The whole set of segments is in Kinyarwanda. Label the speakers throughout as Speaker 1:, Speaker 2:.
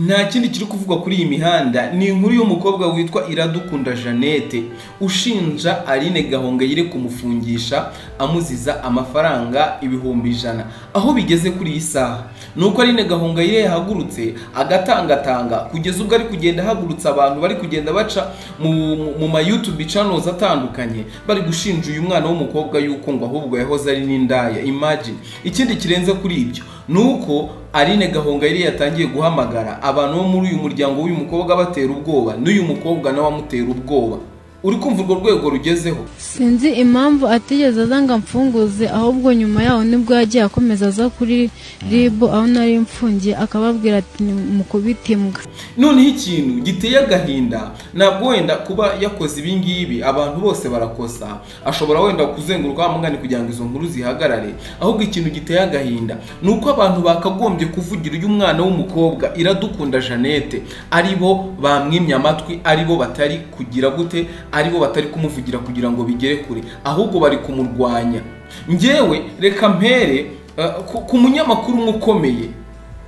Speaker 1: Nta kindi kiri kuvugwa kuri iyi mihanda, ni inkuru y'umukobwa witwa Iradukunda Jeannette ushinja Aline Gahongayire kumufungisha amuziza amafaranga 100,000. Aho bigeze kuri iyi saha nuko Aline Gahongayire yahagurutse agatangatanga kugeza ubwo ari kugenda ahagurutsa abantu bari kugenda baca mu ma YouTube channels atandukanye bari gushinja uyu mwana w'umukobwa yuko ngo ahubwo yahoze ari n'indaya. Imagine. Ikindi kirenze kuri ibyo nuko Aline Gahongayire yatangiye guhamagara abantu bo muri uyu muryango w'uyu mukobwa batera ubwoba, n'uyu mukobwa nawe amutera ubwoba. Uri kumva urwo rwego rugezeho?
Speaker 2: Sinzi impamvu atigeze aza ngo amfunguze, ahubwo nyuma yaho nibwo yagiye akomeza aza kuri RIB aho nari mfungiye akababwira ati mukubite imbwa.
Speaker 1: Noneho ikintu giteye agahinda, ntabwo wenda kuba yakoze ibi ngibi abantu bose barakosa, ashobora wenda kuzenguruka amugani kugira ngo izo nkuru zihagarare. Ahubwo ikintu giteye agahinda nuko abantu bakagombye kuvugira uyu mwana w'umukobwa Iradukunda Jeannette aribo bamwimye amatwi, aribo batari kugira gute, aribo batari kumuvugira kugira ngo bigere kure, ahubwo bari kumurwanya. Njyewe reka mpere ku munyamakuru ukomeye,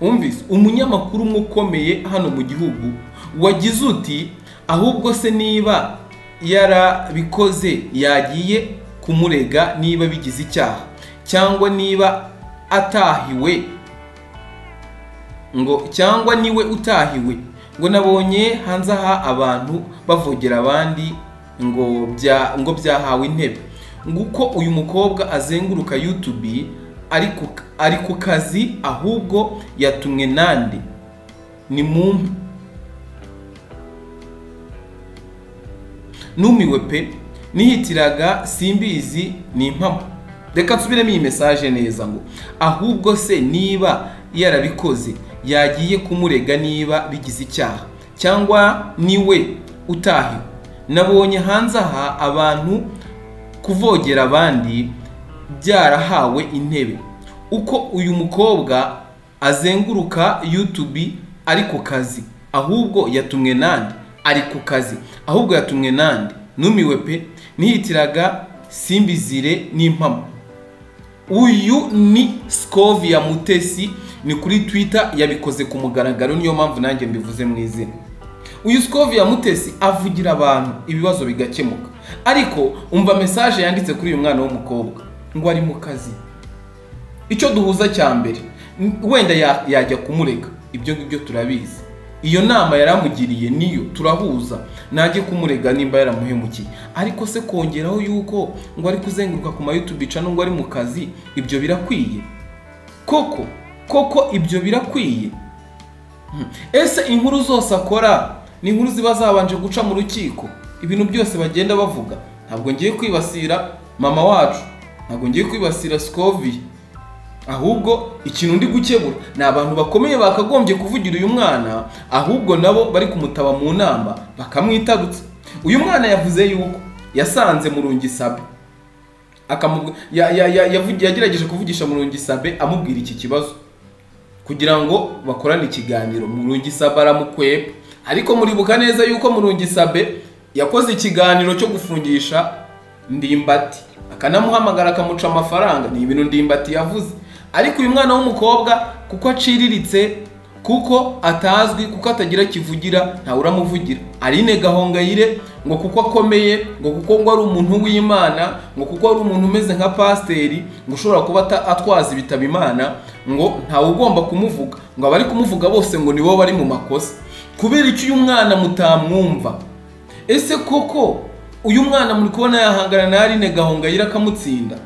Speaker 1: umvise umunyamakuru ukomeye hano mu gihugu wagize uti ahubwo se niba yarabikoze yagiye kumurega niba bigize icyaha, cyangwa niba atahiwe ngo cyangwa niwe utahiwe ngo nabonye hanze aha abantu bavogera abandi ngo byahawe intebe. Nguko uyu mukobwa azenguruka YouTube ari ku kazi, ahubwo yatumwe nande ni mumpe. Numiwe pe, nihitiraga simbizi ni impamo. Reka nsubiremo iyi message neza ngo ahubwo se niba yarabikoze yagiye kumurega niba bigize icyaha, cyangwa niwe utahiwe. Nabonye hanze aha abantu kuvogera abandi byarahawe intebe. Uko uyu mukobwa azenguruka YouTube ari ku kazi, ahubwo yatumwe nande, ari ku kazi, ahubwo yatumwe nande. Numiwe pe, nihitiraga simbizire n'impamo. Uyu ni Scovia Mutesi, ni kuri Twitter yabikoze ku mugaragaro, niyo mpamvu nanjye mbivuze mu izina. Uyu Scovia Mutesi avugira abantu ibibazo bigakemuka, ariko umva message yanditse kuri uyu mwana w'umukobwa ngo ari mu kazi. Icyo duhuza cya mbere wenda yajya kumurega, ibyo ngibyo turabizi, iyo nama yaramugiriye niyo turahuza, najye kumurega nimba yaramuhemukiye. Ariko se kongeraho yuko ngo ari kuzenguruka ku ma YouTube channel ngo ari mu kazi, ibyo birakwiye koko? Koko ibyo birakwiye? Ese inkuru zose akora ni inkuru ziba zabanje guca mu rukiko? Ibintu byose bagenda bavuga, ntabwo ngiye kwibasira mama wacu, ntabwo ngiye kwibasira Scovia, ahubwo ikintu ndi gukebura ni abantu bakomeye bakagombye kuvugira uyu mwana, ahubwo nabo bari kumutaba mu nama bakamwitarutsa. Uyu mwana yavuze yuko yasanze Murungi Sabe, yagerageje kuvugisha Murungi Sabe amubwira iki kibazo kugira ngo bakorane ikiganiro. Murungi Sabe aramukwepa, ariko muribuka neza yuko Murungi Sabe yakoze ikiganiro cyo gufungisha Ndimbati, akanamuhamagara akamuca amafaranga. Ni ibintu Ndimbati yavuze. Ariko uyu mwana w'umukobwa kuko aciriritse, kuko atazwi, kuko atagira kivugira, nta uramuvugira. Aline Gahongayire ngo kuko akomeye, ngo kuko ngo ari umuntu w'Imana, ngo kuko ari umuntu umeze nka pasteri, ngo ushobora kuba atwaza ibitabo Imana, ngo nta ugomba kumuvuga, ngo abari kumuvuga bose ngo nibo bari mu makosa. Kubera icyo uyu mwana mutamwumva? Ese koko uyu mwana muri kubona yahangana na Aline Gahongayire akamutsinda?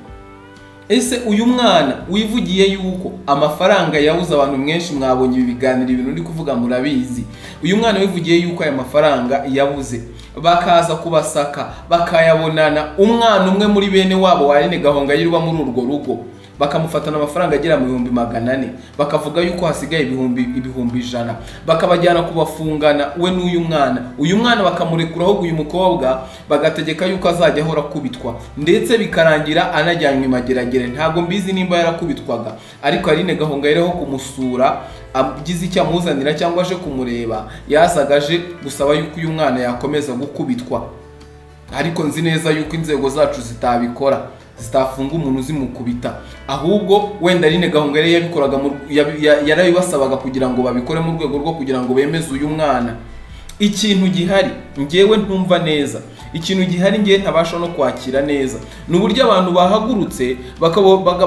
Speaker 1: Ese uyu mwana wivugiye yuko amafaranga yabuze abantu mwenshi, mwabonye ibi biganiro, ibintu ndi kuvuga murabizi. Uyu mwana wivugiye yuko aya mafaranga yabuze, bakaza kubasaka bakayabonana umwana umwe muri bene wabo wa Aline Gahongayire uba muri urwo rugo, bakamufatana amafaranga agera mu 400,000, bakavuga yuko hasigaye 100,000, bakabajyana kubafungana we n'uyu mwana. Uyu mwana bakamurekura, ahubwo uyu mukobwa bagategeka yuko azajya ahora kubitwa, ndetse bikarangira anajyanywe imageragere. Ntabwo mbizi nimba yarakubitwaga, ariko Aline Gahongayire ho kumusura agize icyo amuzanira cyangwa aje kumureba, yasaga aje gusaba yuko uyu mwana yakomeza gukubitwa. Ariko nzi neza yuko inzego zacu zitabikora. zitafunga umuntu zimukubita, ahubwo wenda Aline Gahongayire yabikoraga yarabibasabaga kugira ngo babikore mu rwego rwo kugira ngo bemeze uyu mwana. Ikintu gihari ngewe ntumva neza, ikintu gihari ngewe ntabasha no kwakira neza, ni uburyo abantu bahagurutse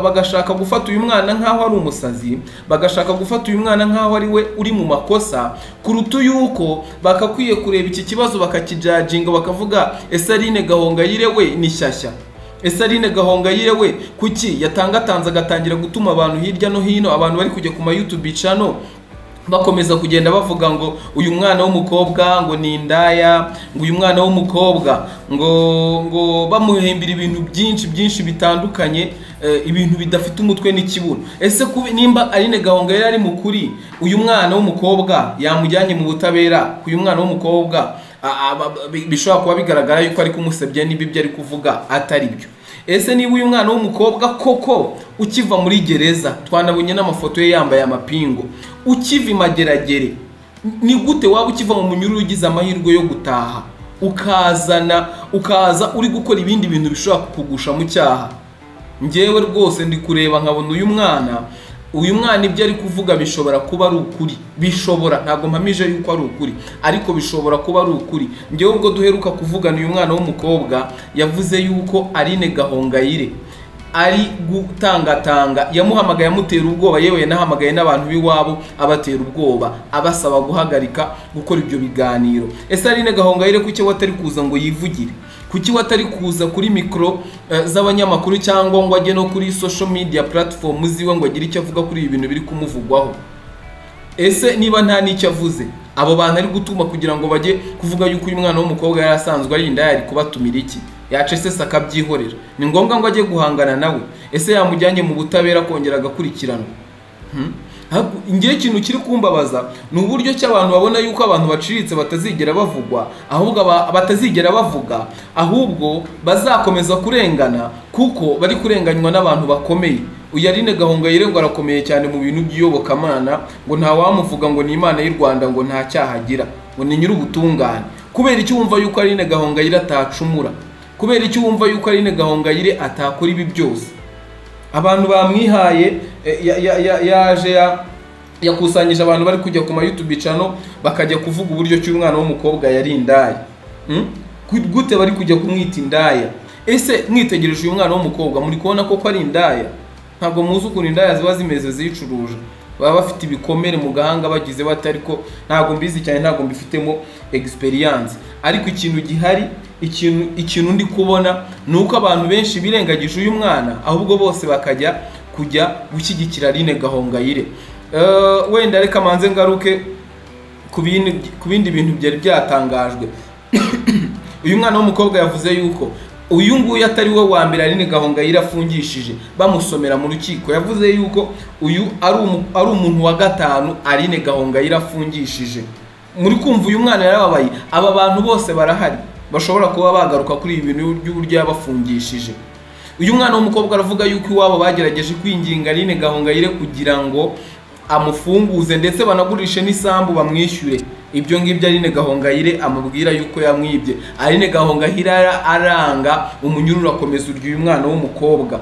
Speaker 1: bagashaka gufata uyu mwana nk'aho ari umusazi, bagashaka gufata uyu mwana nk'aho ari we uri mu makosa, kuruta yuko bakakwiye kureba iki kibazo bakakijajinga bakavuga ese Aline Gahongayire we ni shyashya, ese Aline Gahongayire we kuki yatangatanze agatangira gutuma abantu hirya no hino, abantu bari kujya ku ma YouTube channel bakomeza kugenda bavuga ngo uyu mwana w'umukobwa ngo ni indaya, ngo uyu mwana w'umukobwa ngo bamuhembira ibintu byinshi byinshi bitandukanye, ibintu bidafite umutwe n'ikibuno. Ese nimba Aline Gahongayire ari mukuri, uyu mwana w'umukobwa yamujyanye mu butabera, uyu mwana w'umukobwa bishobora kuba bigaragara yuko ari kumusebya niba ibyo ari kuvuga atari byo. Ese niba uyu mwana w'umukobwa koko ukiva muri gereza, twanabonye n'amafoto ye yambaye amapingo, ukiva imageragere, ni gute waba ukiva mu munyururu ugize amahirwe yo gutaha ukazana ukaza uri gukora ibindi bintu bishobora kukugusha mu cyaha? Njyewe rwose ndi kureba nkabona uyu mwana ibyo ari kuvuga bishobora kuba ari ukuri, bishobora, ntabwo mpamije yuko ari ukuri, ariko bishobora kuba ari ukuri. Njyewe ubwo duheruka kuvugana uyu mwana w'umukobwa yavuze yuko Aline Gahongayire ari gutangatanga, yamuhamagaye amutera ubwoba, yewe yanahamagaye n'abantu b'iwabo abatera ubwoba, abasaba guhagarika gukora ibyo biganiro. Ese Aline Gahongayire kuki watari kuza ngo yivugire? Kuki watari kuza kuri mikro z'abanyamakuru cyangwa ngo ajye no kuri social media platform ziwe ngo agire icyo avuga kuri ibi bintu biri kumuvugwaho? Ese niba nta n'icyo avuze, abo bantu ari gutuma kugira ngo bajye kuvuga yuko uyu mwana w'umukobwa yari asanzwe ari indaya, ari kubatumira iki? Yacesese akabyihorera. Ni ngombwa ngo ajye guhangana nawe? Ese yamujyanye mu butabera kongera agakurikiranwa? Ngiye ikintu kiri kumbabaza ni uburyo cy'abantu babona yuko abantu baciriritse batazigera bavugwa, ahubwo batazigera bavuga, ahubwo bazakomeza kurengana kuko bari kurenganywa n'abantu bakomeye. Uyu Aline Gahongayire ngo arakomeye cyane mu bintu by'iyobokamana, ngo nta wamuvuga ngo ni Imana y'u Rwanda, ngo nta cyaha agira, ngo ni nyir'ubutungane. Kubera icyo wumva yuko Aline Gahongayire atacumura? Kubera icyo wumva yuko Aline Gahongayire atakora ibi byose? Abantu bamwihaye yaje yakusanyije abantu bari kujya ku ma YouTube channel bakajya kuvuga uburyo cy'umwana w'umukobwa yari indaya. Gute bari kujya kumwita indaya? Ese mwitegereje uyu mwana w'umukobwa muri kubona koko ari indaya? Ntabwo muzi ukuntu indaya ziba zimeze zicuruje, baba bafite ibikomere mu gahanga bagize bate, ariko ntabwo mbizi cyane, ntabwo mbifitemo experience. Ariko ikintu gihari, ikintu ndi kubona ni uko abantu benshi birengagije uyu mwana, ahubwo bose bakajya kujya gushyigikira Aline Gahongayire. Wenda reka manze ngaruke ku bindi bintu byari byatangajwe. Uyu mwana w'umukobwa yavuze yuko uyu nguyu atari we wa mbere Aline Gahongayire afungishije bamusomera mu rukiko. Yavuze yuko uyu ari umuntu wa gatanu Aline Gahongayire afungishije. Muri kumva uyu mwana yarababaye, aba bantu bose barahari bashobora kuba bagaruka kuri ibi bintu by'uburyo yabafungishije. Uyu mwana w'umukobwa aravuga yuko iwabo bagerageje kwinginga Aline Gahongayire kugira ngo amufunguze ndetse banagurishe n'isambu bamwishyure. Ibyo ngibyo Aline Gahongayire amubwira yuko yamwibye. Aline Gahongayire aranga, umunyururu akomeza urya uyu mwana w'umukobwa.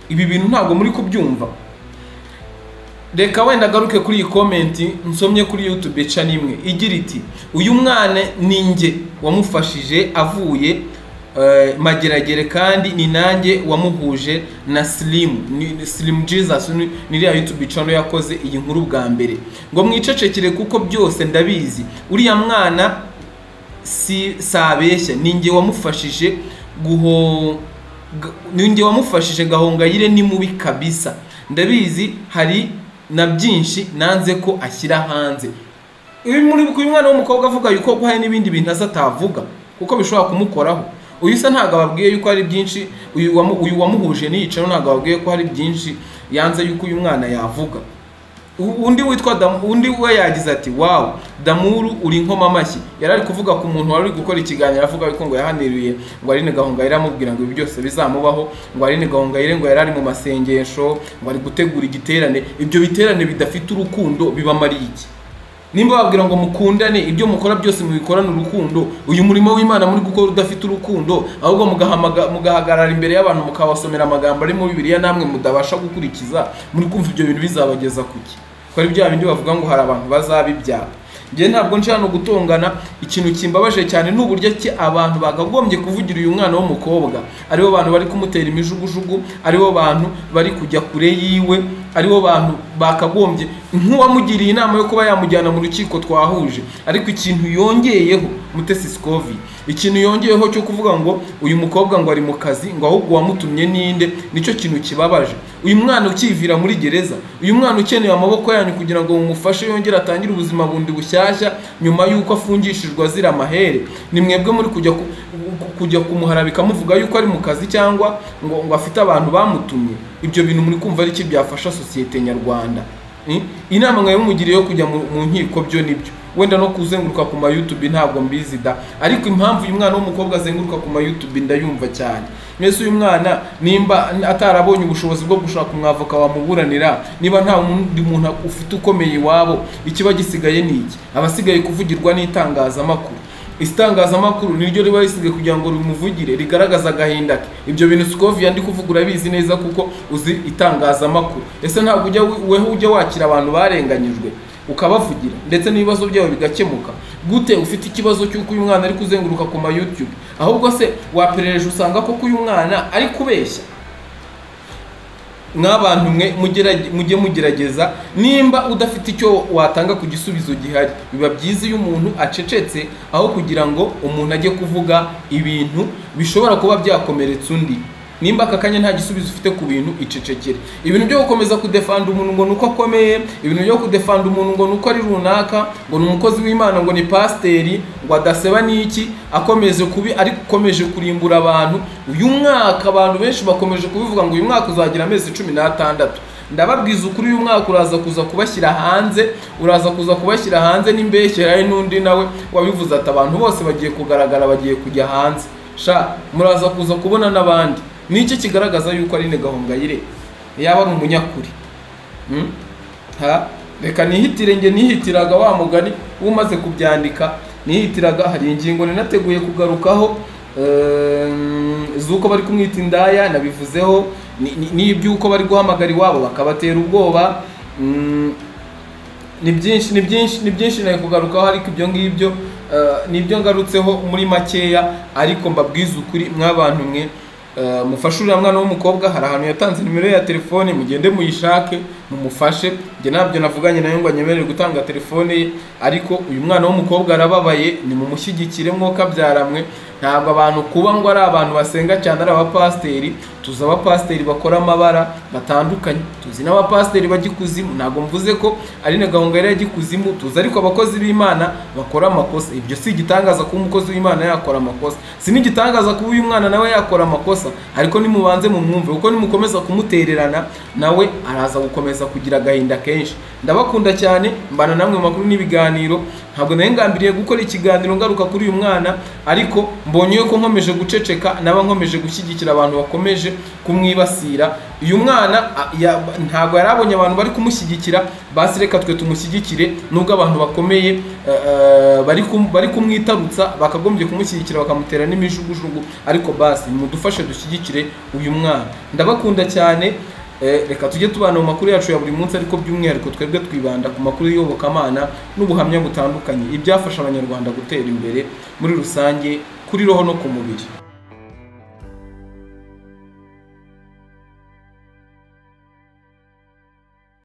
Speaker 1: Ibi bintu ntabwo muri kubyumva. Reka wenda garuke kuri iyi comment nsomye kuri YouTube channel imwe igira iti uyu mwana ni nge wamufashije avuye Mageragere kandi ni nanjye wamuhuje na Slim Jesus, ni iriya YouTube channel yakoze iyi nkuru bwa mbere. Ngo mwicecekere kuko byose ndabizi, uriya mwana si sabeshya, ni nge wamufashije ninjye wamufashije Gahongayire ni mubi kabisa, ndabizi hari na byinshi nanze ko ashyira hanze. Uyu mwana w'umukobwa avuga yuko hari n'ibindi bintu azatavuga kuko bishobora kumukoraho. Uyu se ntago ababwiye yuko hari byinshi, uyu wamuhuje n'iyicaro ntago ababwiye ko hari byinshi yanze yuko uyu mwana yavuga. Undi witwa undi we yagize ati wow Damuru uri nkoma amashyi. Yari ari kuvuga ku muntu wari gukora ikiganiro avuga yuko ngo yahaniriye ngo Aline Gahongayire amubwira ngo ibi byose bizamubaho, ngo Aline Gahongayire ngo yari ari mu masengesho, ngo ari gutegura igiterane. Ibyo biterane bidafite urukundo bibamariye iki? Nimba babwira ngo mukundane, ibyo mukora byose mubikorane urukundo, uyu murimo w'Imana muri gukora udafite urukundo, ahubwo mugahagarara imbere y'abantu mukabasomera amagambo ari mu Bibiliya namwe mudabasha gukurikiza, muri kumva ibyo bintu bizabageza kuki? Ko ari bya bindi bavuga ngo hari abantu bazabibyara. Njye ntabwo nje hano gutongana. Ikintu kimbabaje cyane ni uburyo ki abantu bakagombye kuvugira uyu mwana w'umukobwa aribo bantu bari kumutera imijugujugu, aribo bantu bari kujya kure yiwe, aribo bantu bakagombye nk'uwamugiriye inama yo kuba yamujyana mu rukiko twahuje. Ariko ikintu yongeyeho Mutesi Scovi, ikintu yongeyeho cyo kuvuga ngo uyu mukobwa ngo ari mu kazi, ngo ahubwo wamutumye ninde, nicyo kintu kibabaje. Uyu mwana ukivira muri gereza, uyu mwana ukeneye amaboko yanyu kugira ngo mumufashe yongere atangire ubuzima bundi bushyashya nyuma yuko afungishijwe azira amahere, ni mwebwe muri kujya kumuharabika muvuga yuko ari mu kazi cyangwa ngo afite abantu bamutumye. Ibyo bintu muri kumva ari iki byafasha sosiyete nyarwanda? Inama mwaye mumugiriye yo kujya mu nkiko byo nibyo, wenda no kuzenguruka ku ma YouTube ntabwo mbizi da, ariko impamvu uyu mwana w'umukobwa azenguruka ku ma YouTube ndayumva cyane. Mwese uyu mwana nimba atarabonye ubushobozi bwo gushaka umwavoka wamuburanira, niba nta wundi muntu ufite ukomeye iwabo, ikiba gisigaye ni iki? Abasigaye kuvugirwa n'itangazamakuru. Itangazamakuru niryo riba risigaye kugira ngo rimuvugire, rigaragaza agahinda ke. Ibyo bintu Scovi yandi kuvuga urabizi neza kuko uzi itangazamakuru. Ese ntabwo ujya weho ujya wakira abantu barenganyijwe ukabavugira ndetse n'ibibazo byabo bigakemuka? Gute ufite ikibazo cy'uko uyu mwana ari kuzenguruka ku ma YouTube? Ahubwo se waperereje usanga koko uyu mwana ari kubeshya? Mwabantu mwe mujye mugerageza, nimba udafite icyo watanga ku gisubizo gihari, biba byiza iyo umuntu acecetse aho kugira ngo umuntu ajye kuvuga ibintu bishobora kuba byakomeretsa undi. Nimba aka kanya nta gisubizo ufite ku bintu, icecekere. Ibintu byo gukomeza kudefanda umuntu ngo nuko akomeye, ibintu byo kudefanda umuntu ngo nuko ari runaka, ngo ni umukozi w'Imana, ngo ni pasiteri, ngo adaseba n'iki, akomeze kubi ariko ukomeje kurimbura abantu. Uyu mwaka abantu benshi bakomeje kubivuga ngo uyu mwaka uzagira amezi 16. Ndababwiza ukuri, uyu mwaka uraza kuza kubashyira hanze, uraza kuza kubashyira hanze n'imbeshyera. Hari n'undi nawe wabivuze ati abantu bose bagiye kugaragara, bagiye kujya hanze. Sha muraza kuza kubona n'abandi. Niki kigaragaza yuko Aline Gahongayire yaba ari umunyakuri? Ha, reka nihitire nge nihitiraga wa mugani umaze kubyandika, nihitiraga. Hari ingingo ninateguye kugarukaho zuko bari kumwita indaya, nabivuzeho n'ibyuko bari guhamagara iwabo bakabatera ubwoba. Ni byinshi, ni byinshi, ni byinshi naye kugarukaho, ariko ibyo ngibyo nibyo ngarutseho muri makeya. Ariko mbabwiza ukuri mwabantu mwe, mufashe uriya mwana w'umukobwa. Hari ahantu yatanze nimero ya telefone, mugende muyishake mumufashe. Njye ntabyo navuganye nawe ngo anyemerere gutanga telefone ye, ariko uyu mwana w'umukobwa arababaye, ni mumushyigikire mwoka byaramwe. Ntabwo abantu kuba ngo ari abantu basenga cyane ari abapasiteri, tuzi abapasiteri bakora amabara batandukanye, tuzi n'abapasiteri bajya ikuzimu. Ntabwo mvuze ko Aline Gahongayire yajya ikuzimu, tuzi ariko abakozi b'Imana bakora amakosa. Ibyo si igitangaza kuba umukozi w'Imana yakora amakosa, si n'igitangaza kuba uyu mwana nawe yakora amakosa, ariko nimubanze mumwumve, kuko nimukomeza kumutererana nawe araza gukomeza kugira agahinda kenshi. Ndabakunda cyane, mbana namwe mu makuru n'ibiganiro. Ntabwo nari ngambiriye gukora ikiganiro ngaruka kuri uyu mwana, ariko mbonye yuko nkomeje guceceka naba nkomeje gushyigikira abantu bakomeje kumwibasira. Uyu mwana ntabwo yarabonye abantu bari kumushyigikira, basi reka twe tumushyigikire, nubwo abantu bakomeye bari kumwitarutsa bakagombye kumushyigikira bakamutera n'imijugujugu, ariko basi mudufashe dushyigikire uyu mwana. Ndabakunda cyane. Reka tujye tubana mu makuru yacu ya buri munsi, ariko by'umwihariko twebwe twibanda ku makuru y'Iyobokamana n'ubuhamya butandukanye, ibyafasha abanyarwanda gutera imbere muri rusange kuri roho no ku mubiri.